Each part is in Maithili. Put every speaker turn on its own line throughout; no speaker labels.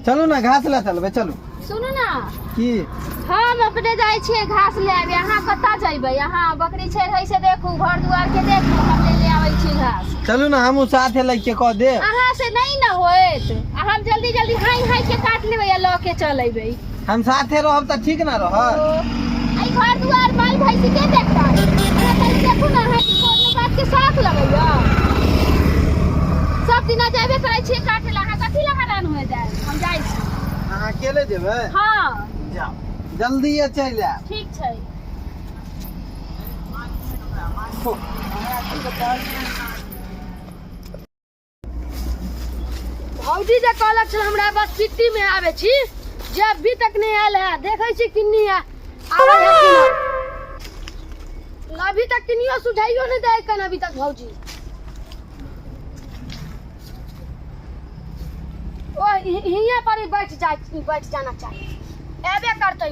चलू ने घास लए चलबै, चलू।
सुनू ने।
की?
हम अपने जाइ छियै घास ले आबे, अहाँ कतऽ जइबै? अहाँ बकरी छेड़ है से देखू, घर दुआर के देखू, हम ले ले आबै छी घास।
चलू ने, हमहूँ साथे लैके कऽ देब।
अहाँ से नहीं ने होयत, आ हम जल्दी जल्दी हाई हाई के काट लेबै आ लऽ के चल अयबै।
हम साथे रहब तऽ ठीक ने रहत।
एहि घर दुआर माल भैंसी के देखतै? अहाँ कनि देखू ने, अहाँके कोनो बात के शौक लगैया? सब दिना जेबे करै छियै काटे ला, अहाँ कथी ला हरान हो जाए? हम जाइ छी।
अहाँ अकेले जेबै?
हाँ।
जाउ, जल्दिए चलि आयब।
ठीक छै।
भौजी जे कहलक छल हमरा बस सिटी में आवे छी, जे अभी तक नहीं आयल है। देखै छी किन्नी है, आवे है कि ना। अभी तक किनियो सुझाइयो नहीं दे कन अभी तक भौजी। ओ हियां पर ही बैठ जा, बैठ जाना चाहिए, एबे करतै।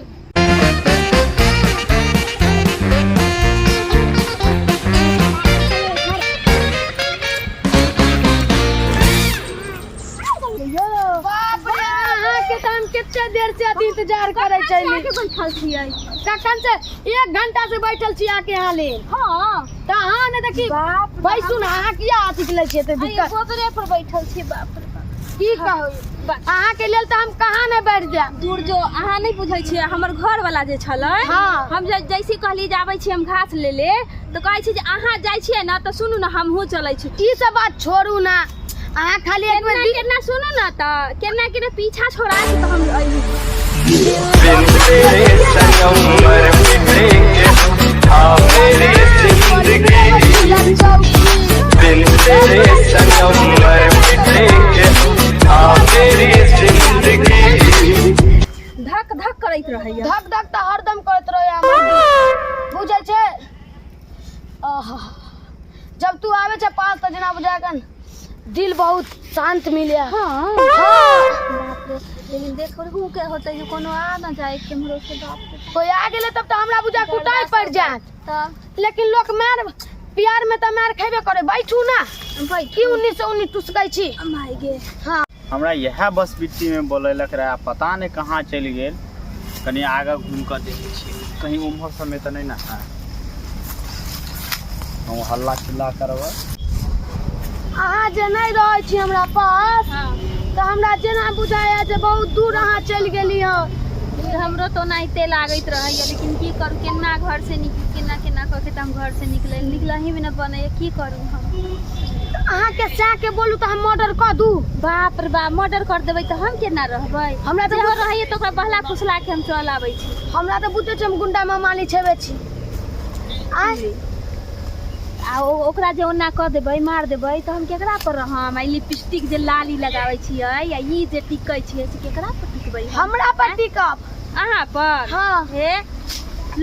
बाप रे, अहाँके तऽ हम कते देर से अभी इंतजार करै छली।
आके बैठल छियै?
कखन से, एक घंटा से बैठल छी आके यहाँ लेल।
हाँ।
तऽ अहाँ नहि देखी।
बाप रे।
बैसू ने, अहाँ किया अथी लै छियै तऽ
अरे
दिक्कत?
गोबरे पर बैठल छी, बाप रे बाप।
की कहू, अहाँके लेल तऽ हम कहाँ नहि बैठ जायब।
दूर जो, अहाँ नहि बुझै छियै, हमर घर वाला जे छलै,
हाँ।
हम जैसे कहली जे आबै छी हम घास ले ले, तऽ कहै छै जे अहाँ जाइ छियै ने तऽ सुनू ने, हमहूँ चलै छी।
ई सब बात छोड़ू ने, अहाँ खाली एक बेर
केना केना सुनू ने, तऽ केना केना पीछा छोड़ा के तऽ हम अइली।
बिन तेरे सनम मर मिटेंगे हाँ मेरी जिंदगी, बिन तेरे सनम मर मिटेंगे हाँ मेरी जिंदगी।
धक धक करैत रहैया।
धक धक तऽ हरदम करैत रहैया हमर दिल। बुझै छै, आहा, जब तू आबै छै पास तऽ जेना बुझाय कन दिल बहुत शांत मिले।
हाँ।
हाँ।
बाप रे, लेकिन देखो के होतै जे कोनो आ न जाए केम्हरो से, बाप रे।
कोई आ गेलै तब तऽ हमरा बुझा कुटाइ पड़ि जायत।
तऽ
लेकिन लोक मार प्यार में तऽ मार खेबे करे। बैठू ना।
बैठू।
की उन्नीस सौ उन्नीस टुसकै छी?
माय गे।
हाँ।
हमरा इएह बस बिट्टीमे बोलेलक रहए, पता नहि कहाँ चलि गेल। कनि आगाँ घुमि कऽ देखै छियै, कहीं उम्हर सबमे तऽ नहि ने है। हम हल्ला चिल्ला करबै।
अहाँ जे नहि रहै छी हमरा पास
हाँ।
तऽ हमरा जेना बुझाइया जे बहुत दूर अहाँ चलि गेली हँ।
दूर हमरो तऽ ओनाहिते लागैत रहैया, लेकिन की करू, केना घर से निकली, केना केना कऽ के तऽ हम घर से निकले निकलही मे न बनैया, की करू हम?
अहाँके सएह के बोलू तऽ हम मर्डर कऽ दू।
बाप रे बाप, मर्डर कर देबै तऽ हम केना रहबै?
हमरा तऽ
जेहो रहैया तऽ ओकरा बहला फुसला के हम चल आबै छी।
हमरा तऽ बुझै छी हम गुंडा मामाली छेबे छी। आँय?
आ ओकरा जे ओना कऽ देबै, मार देबै, तऽ हम केकरा पर रहम? आ ई लिपस्टिक जे लाली लगाबै छियै आ ई जे टिकै छियै से केकरा पर टिकबै हम?
हमरा पर टिकब।
अहाँ पर?
हाँ।
हे,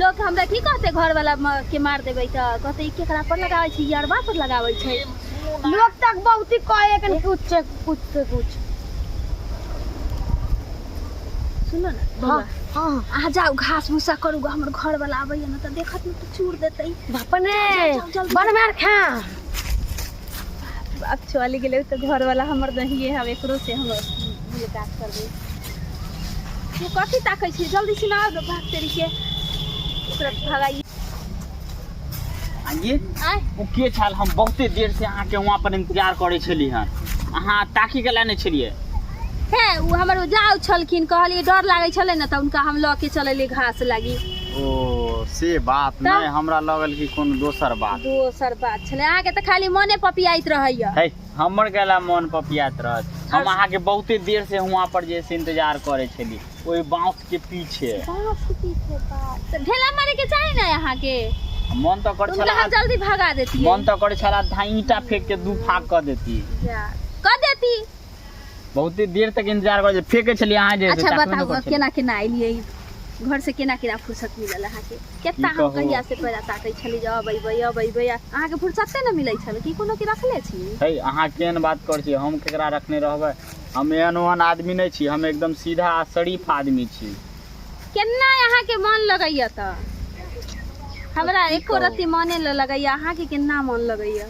लोक हमरा की कहतै? घरवाला के मार देबै तऽ कहतै ई केकरा पर लगाबै छै, यरबा पर लगाबै छै।
लोक तक बहुत ही कहे कन कुछ से कुछ से कुछ।
सुनो ने
हाँ।
बौआ।
हाँ।
अहाँ जाउ घास भूसा करू, हमर घर वाला आबैया ने तऽ देखत ने तऽ चूर देतै।
बाप रे।
जाउ, जाउ,
बड़ मार खा।
आब चलि गेलै तऽ घर वाला हमर नहिए हब, एकरो से हम मुलाकात करबै। ये कथी ताकै छी? जल्दी सुनाउ ने, भाग तेरी के, ओकरा भगाइए।
आइए।
आँय?
ओ के छल? हम बहुते देर से अहाँके वहाँ पर इंतजार करै छली हन, अहाँ ताकी के लाने छलियै।
हे, ओ हमर जाउ छलखिन, कहलियै डर लागै छलै ने तऽ हुनका हम लऽ के चललियै घास लागी।
ओ से बात?
तऽ?
नहि, हमरा लगल कि कोनो दोसर बात।
दोसर बात छलै? अहाँके तऽ खाली मने पपियाइत रहैया।
है, हमर गेला मन पपियात रहत? हम अहाँके बहुते देर से वहाँ पर जे से इंतजार करै छली, ओहि बाँस के पीछे।
बाँस के पीछे? बाप, तऽ ढेला मारे के चाही ने अहाँके।
मन तऽ कर
हुनका
छला
हम जल्दी भगा देतियै।
मन तऽ करै छला धा ईंटा फेंक के दू फाक कऽ देती।
जा, कऽ देती।
बहुते देर तक इंतजार करै फेंके छलियै अहाँ जे से
अच्छा
ताकबे नहि
बताउ
करै छलियै।
केना केना एलियै घर से? केना केना फुर्सत मिलल अहाँके? केतना
की
हम
कहू?
कहिया से पैरा ताकै छली जे अब अइबै, अब अइबै, आ अहाँके फुर्सते ने मिलै छल कि कोनो के रखले छी?
है, अहाँ केहन बात करै छी? हम केकरा रखने रहबै? हम एहन ओहन आदमी नहि छी, हम एकदम सीधा आ शरीफ आदमी छी।
केना अहाँके मन लगैया? तऽ हमरा
की
एको
कहू?
रत्ती मने न लगैया, अहाँके केना मन लगैया?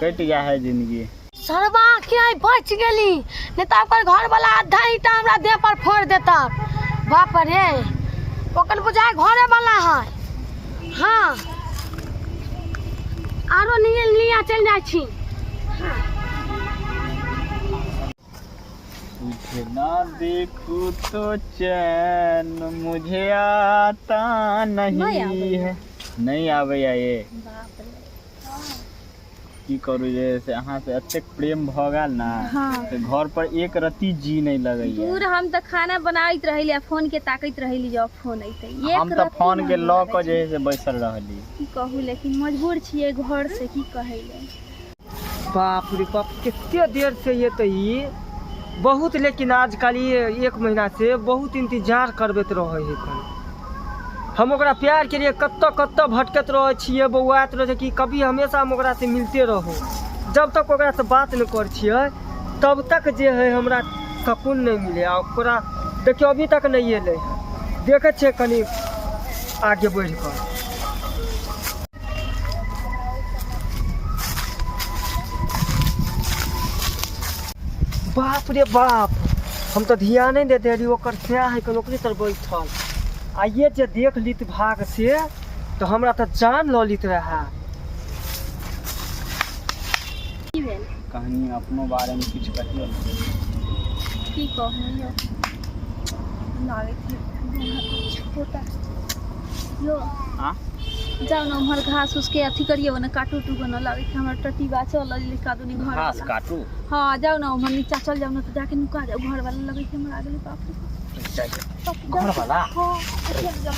कटि गया है जिंदगी।
सरबा के आइ बचि गेली, नहि तऽ ओकर घरवला आधा ईंटा हमरा देह पर फोड़ि देता। बाप रे, ओकर बुझाइ घरेवला है। हाँ, आरो निये लिया चलि जाइ छी।
तुझे ना देखूं तो चैन मुझे आता
नहीं
नहीं
आबैया।
है। नहीं आबैया ये।
बाप रे।
की करू जे से अहाँ से एतेक प्रेम भऽ गेल ने
हाँ।
से घर पर एक रत्ती जी नहीं लगैया।
दूर हम तऽ खाना बनाबैत रहली आ फोन के ताकैत रहली जब फोन अइतै। एक
हम तऽ
रत्ती
फोन के
मन
लऽ
लगै
कऽ
छै।
जे है से बैसल रहली।
की कहू, लेकिन मजबूर छियै घर से, की कहै ले।
बाप रे बाप, कते देर से ये तऽ ई बहुत, लेकिन आजकल ये एक महीना से बहुत इंतजार करबैत रहै है कन। हम ओकरा प्यार के लिए कत्तो कत्तो भटकैत रहै छियै, बौआइत रहै छियै कि कभी हमेशा हम ओकरा से मिलते रहू। जब तक ओकरा से बात नहि करै छियै तब तक जे है हमरा सकून नहि मिले। आ ओकरा देखियौ, अभी तक नहि एलै है। देखै छियै कनि आगे बढ़ि कऽ। बाप रे बाप, हम तऽ ध्यान नहि देते रही, ओकर सएह है कन ओकरे तर बैठल। आ ये जे देख लीत भाग से तऽ हमरा तऽ जान लऽ लीत रहे।
की भेल?
कहानी अपनो बारेमे किछु कहियौ ने।
की कहू यौ, लागैत है छोटा यौ।
आँ?
जाउ ने उम्हर, घास उस के अथी करियौ ने, काटू उटू ने, लागैत है हमर टटी बा चल कादुनी घर
घास
वाला।
काटू?
हाँ, जाउ ने उम्हर, नीचा चल जाउ ने तऽ जाके नुका जाउ। घर वाला लगै छै हमरा आ गेलै। बाप रे बाप, जाउ।
घर वाला?
हाँ, चल जाउ।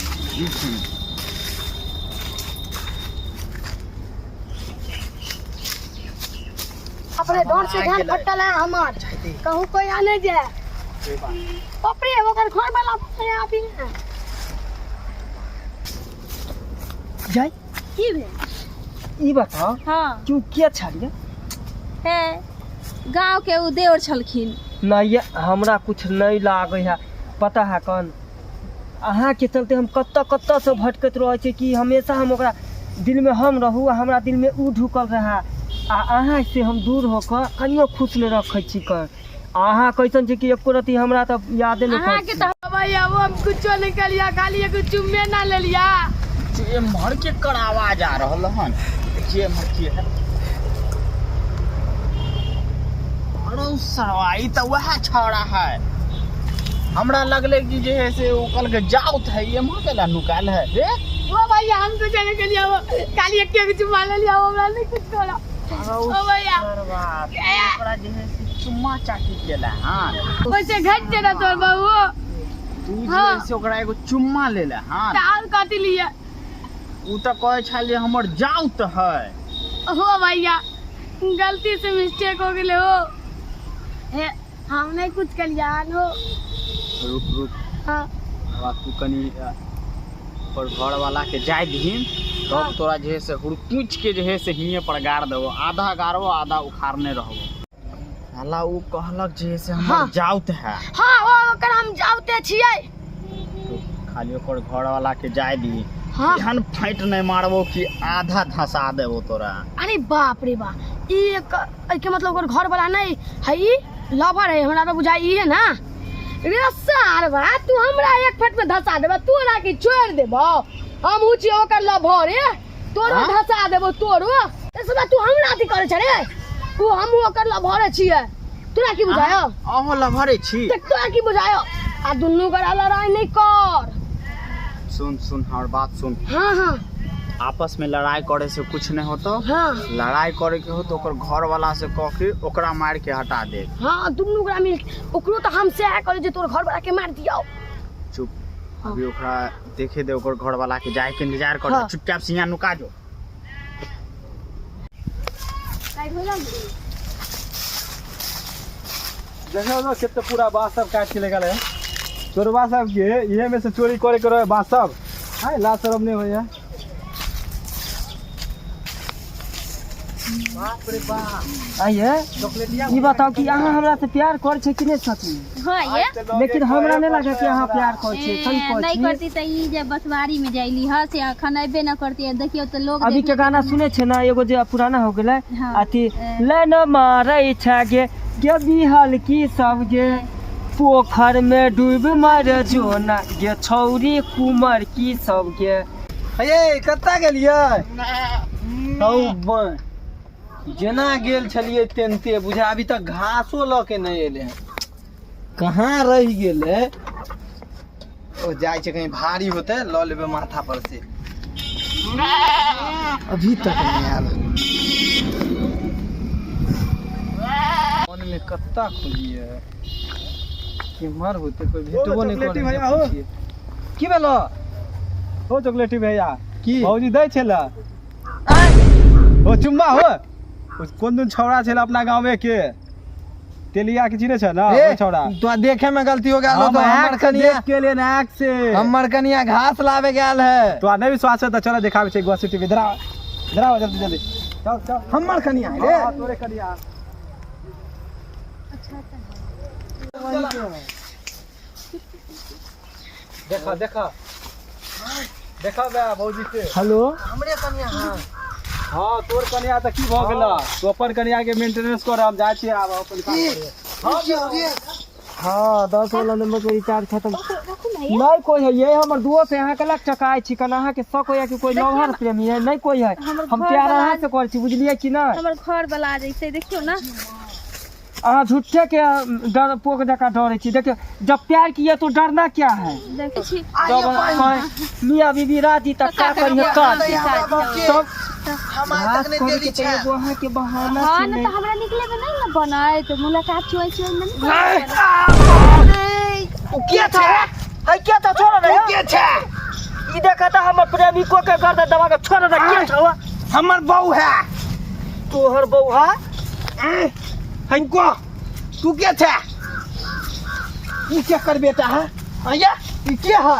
अपने डर से ध्यान फटल है हमर, कहूँ कोई आ नहीं जाए। बाप रे, ओकर घर वाला अभी है।
जाय।
की भेल?
ई बताओ।
हाँ।
क्यों, के छलियै?
हे, गाँव के ओ देवर छलखिन।
नहीं, हमरा कुछ नहीं लागै है। पता है कन, अहाँके चलते हम कतऽ कतऽ से भटकैत रहै छियै कि हमेशा हम ओकरा दिलमे हम रहू आ हमरा दिलमे उ ढुकल रहए, आ अहाँ से हम दूर होकर कनियो खुश नहि रखै छी कन। आ अहाँ कैसन छै कि एको रत्ती हमरा तऽ यादे नहि करै
अहाँके
छी।
तऽ
भैया, वो हम कुछो नहीं कलिया, खाली एगो चुम्मे ना लेलिया।
एम्हर के कर आवाज आ रहल हन? देखिए, एम्हर के है? अरे सरवा, ई तऽ वएह छौड़ा है। हमरा लगले कि जे है से ओ कहलकै जाउत है, एम्हर केला नुकायल है रे?
वो भैया, हम कुछो नहीं कलिया, वो खाली एक एगो चुम्मा लेलिया, वो हमरा नहीं कुछ करा। ओ भैया।
सरवा, तू ओकरा जे है से चुम्मा चाटी केला? हाँ।
वैसे घट जेना तोर बहू।
तू जे
हाँ।
है से ओकरा एगो चुम्मा लेला? हाँ।
तऽ और कथी लिए?
उ तऽ कहै छल जे हमर जाउत है।
हो भैया, गलती से मिस्टेक हो गेले हो। हे, हम नहीं कुछ कलिया हो।
रुक रुक।
हाँ।
अब तू कनि पर घर वाला के जाय दहीन, तब तोरा जे है से हुड़कुच के जे है से हिये पर गाड़ देबो। आधा गाड़बो, आधा उखाड़ने रहबो। साला, उ कहलक जे है से हमर
हाँ।
जाउत है।
हाँ, वो ओकर हम जाउते छियै।
तो खाली ओकर घर वाला के जाय दी।
हाँ।
एहन फाइट नहीं मारबो कि आधा धंसा देबो तोरा।
अरे बाप रे बाप, ई एक एहिके मतलब ओकर घर वाला नहीं है, ई लवर है। हमरा तो बुझाइ ई है ना। रे सार बा, तू हमरा एक फट में धंसा देबा, तोरा की छोड़ देबो? हम उ छियै ओकर लवर रे, तोरो
हाँ?
धंसा देबो तोरो। ए साला, तू हमरा अथी करै छ रे? उ हम ओकर लवर छियै, तोरा की बुझायो?
अहो लभरे छी?
देख, तोरा की बुझायो? आ दुनू गोरा लड़ाई नहीं कर।
सुन सुन, हमर बात सुन।
हाँ हाँ।
आपस में लड़ाई करे से कुछ नहीं होतो।
हाँ।
लड़ाई करे के हो तो ओकर घर वाला से कह के ओकरा मार के हटा दे।
हाँ, दुनू गोरा मिल ओकरो तऽ हम सएह कहै जे तोर घर वाला के मार दियौ।
चुप, अभी ओकरा देखे दे, ओकर घर वाला के जाए के इंतजार कर।
हाँ।
चुपचाप से यहाँ नुका जो।
देखो तो कते पूरा बाँस सब काट के ले गेलै चोरबा सबके। इहे में से चोरी करे के रहे बाँस सब। हाय, लाज शरम नहीं होइया।
बाप रे बाप।
आइए ई बताओ कि अहाँ हमरा से प्यार कर छै कि नहीं सकी?
हाँ ये
लेकिन हमरा नहीं लगे कि अहाँ प्यार कर छै, सही कहै
नहीं
छी।
करती त ई जे बसवारी में जाइली ह से अखन अबे न करती। देखियो त लोग
अभी के गाना सुने छै ना, एगो जे पुराना हो गेलै
हाँ।
अथी लेन मारै छै गे गे बिहल की सब गे पोखर में डूब मर जो ना गे छौरी कुमर की सब गे।
हे कतऽ गेलियै? हौ जेना गेल छलियै तेनते बुझा अभी तक घासो लऽ के नहि एलै हन, कहाँ रहि गेलै? ओ जाइ छै कहीं भारी होतै लऽ लेबै माथा पर से। अभी तक नहि आयल। मन में कत्ता खोजिए केम्हर होतै, कोई भेटबो नहि
चॉकलेटी
करै।
भैया हो।
की भेलो?
हो चॉकलेटी भैया।
की?
भौजी दै छला ओ चुम्मा हो। ओ कोन दिन छौड़ा छला अपना गाँवे के तेलिया के चिन्है छ ना? ओ छौड़ा
तो देखे में गलती हो गेल।
हम
तो हमर
आँख से
कनिया
देख के लिए ना, आँख से।
हमर कनिया घास लावे गेल है।
तोरा नहीं विश्वास है तो चलो देखाबै छै गुआसी टीवी। इधर आओ, इधर आओ जल्दी जल्दी, चल चल।
हमर कनिया है रे।
हाँ, तोरे कनिया। देखा देखा देखा बे भौजी के।
हेलो
हमरे कनिया है।
हाँ तोर कनिया तऽ की भऽ गेल? तू अपन कनिया के मेंटेनेंस कर, हम जाइ छियै आब अपन काम करे।
हाँ 10 वाला नंबर पे रिचार्ज खत्म नहीं कोई है। ये हमर दोस्त है, अहाँ के लग टकाय छी कन अहाँ के शक होया कि कोई लवहर प्रेमी है? नहीं कोई है।
हमर
हम
घर
प्यार
वाला
अहाँ से करै छी, बुझलियै कि नहीं?
हमर घर वाला जैसे देखियो ना।
अहाँ झूठे के डर पोक जका डरे छी। देखियो जब प्यार किया तो डरना क्या है?
देखै छी
जब मियाँ बीबी राजी तक का करिए कर तब
हमार
घास
तक नहीं
करे
देरी
के
छै।
एगो अहाँ के बहाना
हाँ
छै।
न
ने
त हमरा निकले में नहीं ना बनाए तो मुलाकात चुआई चुआई में नहीं
उ के छै?
है क्या था? छोड़ो रे।
उ के छै?
ई देखा था हमर प्रेमिको के गर्दन दबा के छोड़ो रे। के छौ?
हमर बहू है।
तोहर बहू है?
है को तू के छै? ई केकर बेटा है? आया ई के है?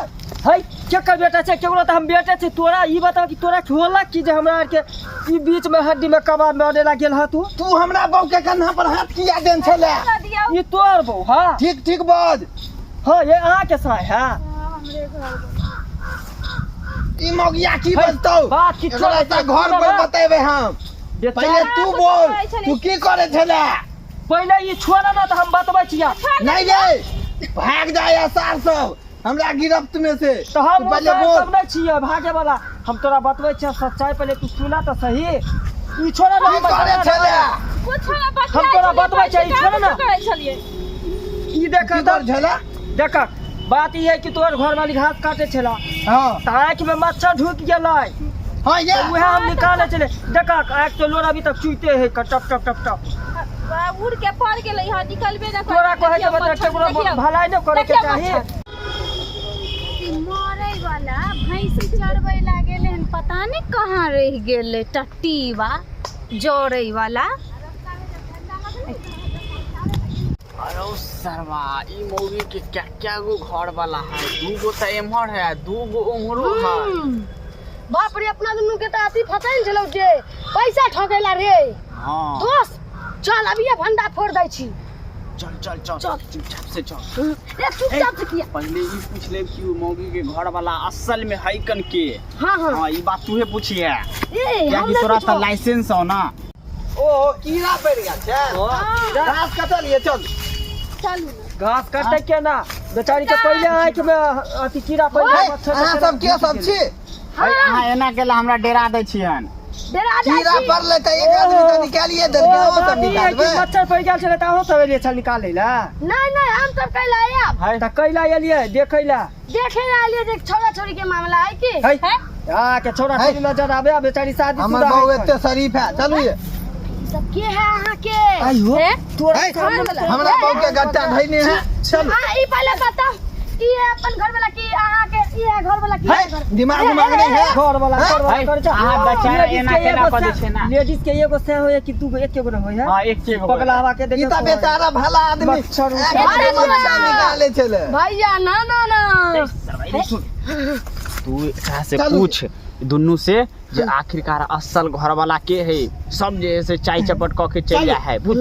है केकर बेटा छै? केकरो तऽ हम बेटे छै तोरा। ई बताओ कि तोरा होला कि जे हमरा आर के ई बीच में हड्डी में कबाब में अडेला गेल ह तू?
तू हमरा बहू के कन्हा पर हाथ किया देन छले?
ई तोहर बहू है?
ठीक ठीक बाज।
हाँ ये अहाँ के साय है।
ई मौगिया की
है,
बजतौ?
बात की
एकरा
छोड़,
तऽ घर पर बतेबै हम। पहिले तू बोल, तू की करे छले?
पहिले ई छोड़ ना तऽ हम बतबै छियै।
नहीं रे, भाग जाए सार सब हमरा गिरफ्त में से।
तऽ हम
तू पहिले
ओ
बोल।
सब नहीं छियै भागे वाला। हम तोरा बतबै छियै सच्चाई, पहिले तू सुना तऽ सही। ई छोड़ ना।
की करे छले?
कुछ ना बतियाइ
हम तोरा
छलियै,
बतबै छियै, ई छोड़ ना।
करै छलियै।
ई देख
की करे छले?
देख बात ई है कि तोहर घर वाली घास काटे छला।
हाँ
तऽ आँखि में मच्छर ढुकि गेलै।
हाँ ये
तऽ उएह हम निकाले छलै। देख आँखि से लोर अभी तक चुइते है टप टप टप टप।
उड़ के पड़ गेलै हँ, निकलबे ना
तोरा कहै के मतलब केकरो भलाई नहि करे के चाही।
मरे वाला भैंसी चरबै ला गेलै हन, पता नहीं कहाँ रहि गेलै टट्टीवा जरै वाला।
अरे सरवा ई मौगी के क्या क्या गो घर वाला है? दू गो तऽ एम्हर है, दू गो उम्हरो है।
बाप रे, अपना दुनू के तऽ अथी फसायल छलौ जे पैसा ठगेला रे।
हाँ
दोस्त चल अभी भंडा फोड़ दै छी।
चल चल चल
चल।
चुपचाप से चल।
ए चुपचाप से किया?
पहले ई पूछ ले कि उ मौगी के घर वाला असल में है कन के।
हाँ हाँ
हाँ ई बात तूहे पूछिए।
ए
कियाकि
हम नहीं
तोरा तऽ
पूछबो।
लाइसेंस हो ना।
ओहो कीड़ा पड़ि गेल छै, घास कटलियै चल।
चलू।
घास काटे के ना बेचारी के पहिले आँखि में अथी कीड़ा पड़ि गेल, मच्छर
अहाँ सब के सब छी?
अहाँ एना केला हमरा डेरा दै छियन।
डेरा जाइ
कीड़ा
छी।
पड़लै तऽ एक आदमी तऽ निकालिए देलकै, अहाँ सब निकालबै?
मच्छर पड़ि गेल छलै तऽ अहूँ सब एलियै छल निकालै लए?
नहीं नहीं, हम सब कैला आयब।
तऽ कैला एलियै देखै लए?
देखे ला एलियै जे छौड़ा छौड़ी के मामला है की।
है आ के छौड़ा
है।
छौड़ी नजर आबे आ बेचारी शादी
हमर
शुदा
बहू
है।
एते शरीफ है, चलू ये।
सब के है अहाँ के?
आई हो तोरा
है,
सामने
हमरा बहू के गट्टा धैने है, चल।
हाँ ई पहले बताओ ई है अपन घर वाला की अहाँ के ई है घर वाला की?
है, दिमाग उमाग नहीं है।
घर वाला घर वाला
है,
कर जा।
अहाँ बेचारा
लेडीज
एना
के
केना
एगो
कऽ दै
सह-
छै ना?
लेडीज के एगो सह होय कि दू गो? एके गो होय है।
हाँ एक के गो।
पगलावा के
ई
देखियौ
तऽ बेचारा भला आदमी
मच्छर
एक आदमी मच्छर निकाले छलै।
भैया ना ना ना
सरवा, इधर सुन। तू एकरा से
चलू।
पूछ दुनू से जे आखिरकार असल घरवाला के है सब जे है से चाय चपट कऽ के चलि जाइ है बुझ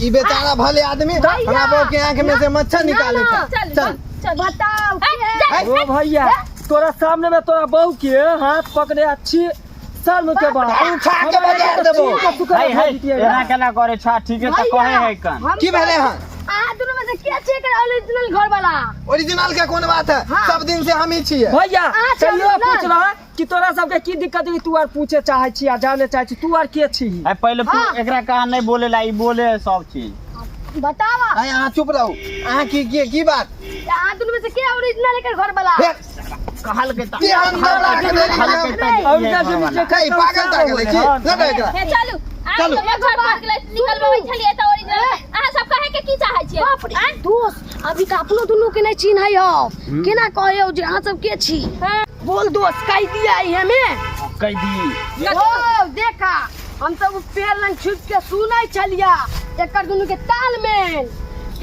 ई बेचारा भले आदमी हमरा बहू के आंख में से मच्छर निकाले छै
चल
चल
चल
बताओ के है?
ओ भैया तोरा सामने में तोरा बहू के हाथ पकड़े अच्छी शर्म के बात
उठा के बजार देबो।
है है एना केना करे छा ठीक है तऽ कहे है कन
की भेलै हन
अहाँ दुनू में से के छै एकर ओरिजिनल घर वाला
ओरिजिनल के कोन बात है सब दिन से हम ही छियै
भैया
अहाँ
तैयो
चलू ना।
पूछ रहा कि तोरा सबके की दिक्कत है तू आर पूछे चाहे छी आ जाने चाहे छी तू आर के छी
है पहिले तू एकरा कहा नहीं बोले ला ई बोले है सब चीज
बतावा
आय अहाँ चुप रहू अहाँ की की की बात
अहाँ दुनू में से के ओरिजिनल एकर घर वाला
फेर
कहल के
के हम दबरा के देली
और जब नीचे
कई पागल तागल छी ना ना एकरा
हे चलू
चलू।
अहाँ घर पर गेलै निकलबै छलियै तऽ ओरिजिनल अहाँ सब कहे के की चाहै छियै
बाप रे दोस्त अभी तऽ अपनो दुनू के नहीं चिन्है हो केना कहै हो जे अहाँ सब के छी बोल दोस्त कह दिया ई हमे
कह दी
ओ देखा हम सब उ पेड़ लंग छुप के सुनै छलिया एकर दुनू के तालमेल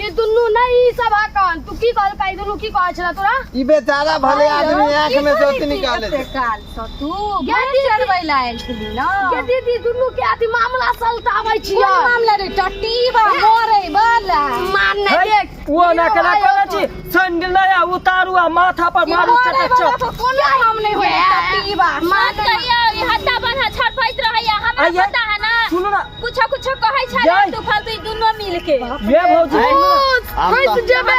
ई दुनू नहीं ई सब हकन तू की कहलका ई दुनू की कहै छला तोरा
ई बेचारा भले आदमी आंख में से अथी निकाले छै
काल सँ तू
गे
भैंस
दीदी।
चरबै लए आयल छली ना
गे दीदी दुनू के अथी मामला सलटाबै
कोन
छियै
मामला रे टट्टी बा मरै वाला
मान नहीं देख
वो ना केना करे छी सैंडल नया उतारू आ माथा पर मारू
मरै
चटाचट
वाला पर कोनो काम नहि होय टट्टी बा
मत कहियो ई हत्ता बन्हा छड़पैत रहैया हमरा
आइये।
पता है ना
सुनू ना
कुछो कुछो कहै छलै
जय।
तू फालतू ई दुनू मिल के
ये भौजी सुनू ना।
आब
फंस
तऽ
जेबे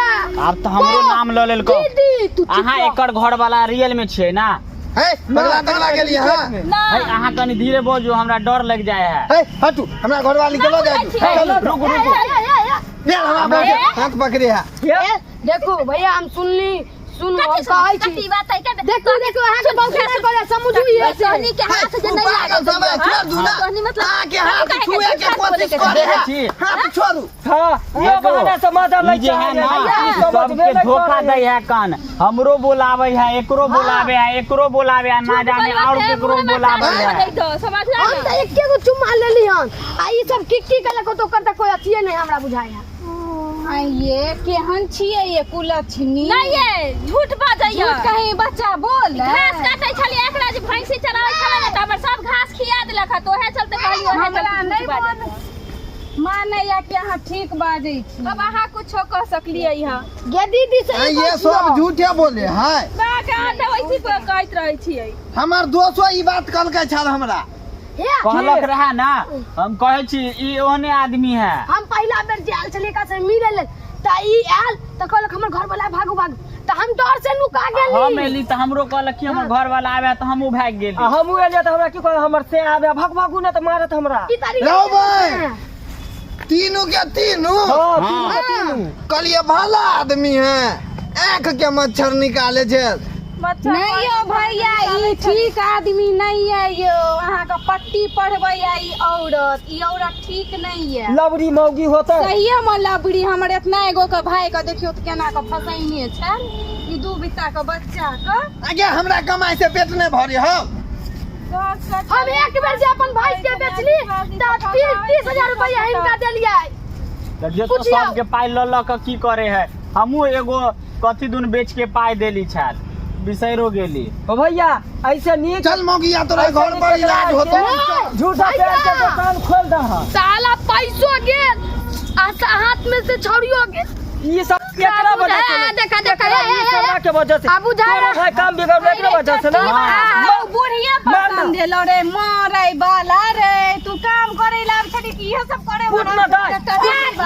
आब तऽ हमरो नाम लऽ लेलको
दीदी तू चुप
अहाँ
रह।
एकर घर वाला रियल में छियै ना
हे पगला तगला गेलियै हां
ना
है अहाँ कनी धीरे बोलू हमरा डर लग जाए है
हे हटू हमरा घरवाली के लऽ जाय
छियै।
चलू
रुकू रुकू
ए, ए, ए, ए।
यार हमरा बहू के हाथ पकड़े है
ये
देखू भैया हम सुनली सुनू हम
कथी
कहै
कथी
छी
बात है के
देखू देखू अहाँके बहुत नहि करे समझू इहे से
सोनी के हाथ जे नहीं
पागल
लागल
सब है, छोड़ दू ना
सोनी मतलब
अहाँ के हाथ
काहे के
छुए के
झूठ बोले
कोशिश
के
करे है
देखै छी।
हाथ छोड़ू
हाँ ये बहाना से मदद
ई
लै
जे है
चाहे
ना
ई समझबे
सबके
नहि
धोखा
करे।
दै है कान हमरो बोलाबै है एकरो बोलाबै है एकरो बोलाबै है ना जाने और केकरो बोलाबै है
समझला
हम
ना
तऽ एके गो चुम्मा लेली हन आ ई सब की की केलक तो ओकर तऽ कोई अथिये नहि हमरा बुझाइ है
ये केहन छियै ये कुलक्षणी
नहीं ये झूठ बाजैया
झूठ कहीं बच्चा बोल
घास काटै छलियै एकरा जे भैंसी चराबै छलै ने तऽ हमर सब घास खिया देलक हँ तऽ ओहे चलते कहलियै ओहे
हमरा
चलते
नहि
झूठ बाजै
मानैया कि अहाँ ठीक बाजै छी
अब अहाँ कुछो कह सकलियै हँ
गे दीदी से
ये सब झूठे बोले है
बाक अहाँ तऽ वैसे कहैत रहै छियै
हमर दोस्तो ई बात कहलकै छल हमरा
कहलक रहे ना हम कहै छी ई ओहने आदमी है
हम पहिला बेर जे आयल छलियै एकरा से मिले लेल तऽ ई आयल तऽ कहलक हमर घर वाला भागू भागू तऽ हम डर से नुका गेली
हम एली तऽ हमरो कहलक कि हमर घर वाला आबे तऽ हमहूँ भागि गेली
आ हमहूँ एलियै तऽ हमरा की कहल हमर से आबे भाग भागू नहि तऽ मारत हमरा
ई तारीख
रहो भाई तीनू के तीनू
हाँ तीनू के तीनू
कहलिए भला आदमी है आँख के मच्छर निकाले छै
नहीं यौ भैया ई ठीक आदमी नहीं है यौ अहाँके पट्टी पढ़बै है ई औरत ई औरत ठीक नहीं है
लबड़ी मौगी होतै
सहिए में लबड़ी हमर एतना एगो के भाई के देखियौ तऽ केना के फसैने छै ई दू बित्ता के बच्चा के
आगे हमरा कमाई से पेट नहीं भरे हो
हम एक बेर जे अपन भाई के बेचली तऽ 30,000 रुपया हिनका देलियै
तऽ जे तो
पुछियौ।
सबके पाइ लऽ लऽ कऽ की करे है हमहूँ एगो कथी दुन बेच के पाइ देली छल बिसैरो गेली
ओ भैया ऐसे नीक
चल मौगिया तोरा घर पर इलाज होतो
झूठा प्यार के दुकान खोल दह
साला पैसो गेल आ हाथ में से छौड़ियो गेल
ई सब एकरा वजह से
ए, देखा, देखा,
एकरा
ए, ए,
ई सबरा के वजह से
आबू जा
तोरा भाई काम बिगड़लो एकरे वजह से ना
बुढ़िया
मार ना।
पसंद भेलो रे मरै वाला रे तू काम करे ला छली कि इहे सब करे
फुट ना दाय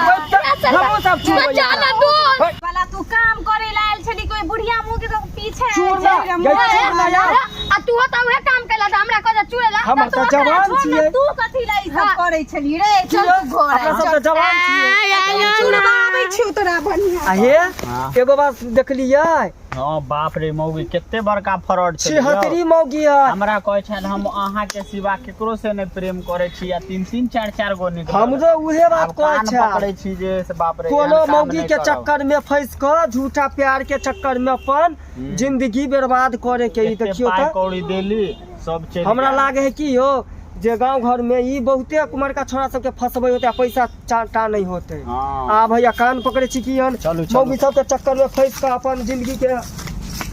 हमहूँ सब छुबै
बचा ना दोस्त
वाला तू काम करे ला आयल छली कोई बुढ़िया मुंह के तो पीछे आयल
चूर ना,
छली रे,
गई
मरै
चूर ना यार।
आ तू तऽ उहे काम कैला तऽ हमरा कहै चूड़ेला
हमर तऽ जवान
छोड़ ना,
छियै
तू कथी ला ई सब
हाँ।
करे छली रे चल तू घर
अपना सब तऽ जवान छियै
चुड़बाबै छियौ तोरा बढ़िया
आ हे एगो बात देखलियै
हाँ बाप रे मौगी कते बड़का फ्रॉड छै
छिहत्तरी मौगी है
हमरा कहै छल हम अहाँ के सिवा केकरो से नहि प्रेम करै छी आ तीन तीन चारि चारि गो निकलल
हमरो उहे बात
आब
कहै
कान
छै
पकड़ै छी जे से बाप रे
कोनो
एहन काम
मौगी
नहि
के
करब।
चक्कर में फंस कऽ झूठा प्यार के चक्कर में अपन जिंदगी बर्बाद करे के ई
एते
देखियौ
पाइ
तऽ
कौड़ी देली सब चलि
हमरा
गेल।
लागे है कि यौ जे गांव घर में ई बहुते कुमरका छोरा सबके फंसबै होते आ पैसा टा नहीं होते
हाँ।
आ भैया कान पकड़े छी कि हन
चलू, चलू।
मौगी सबके चक्कर में फंस कऽ अपन जिंदगी के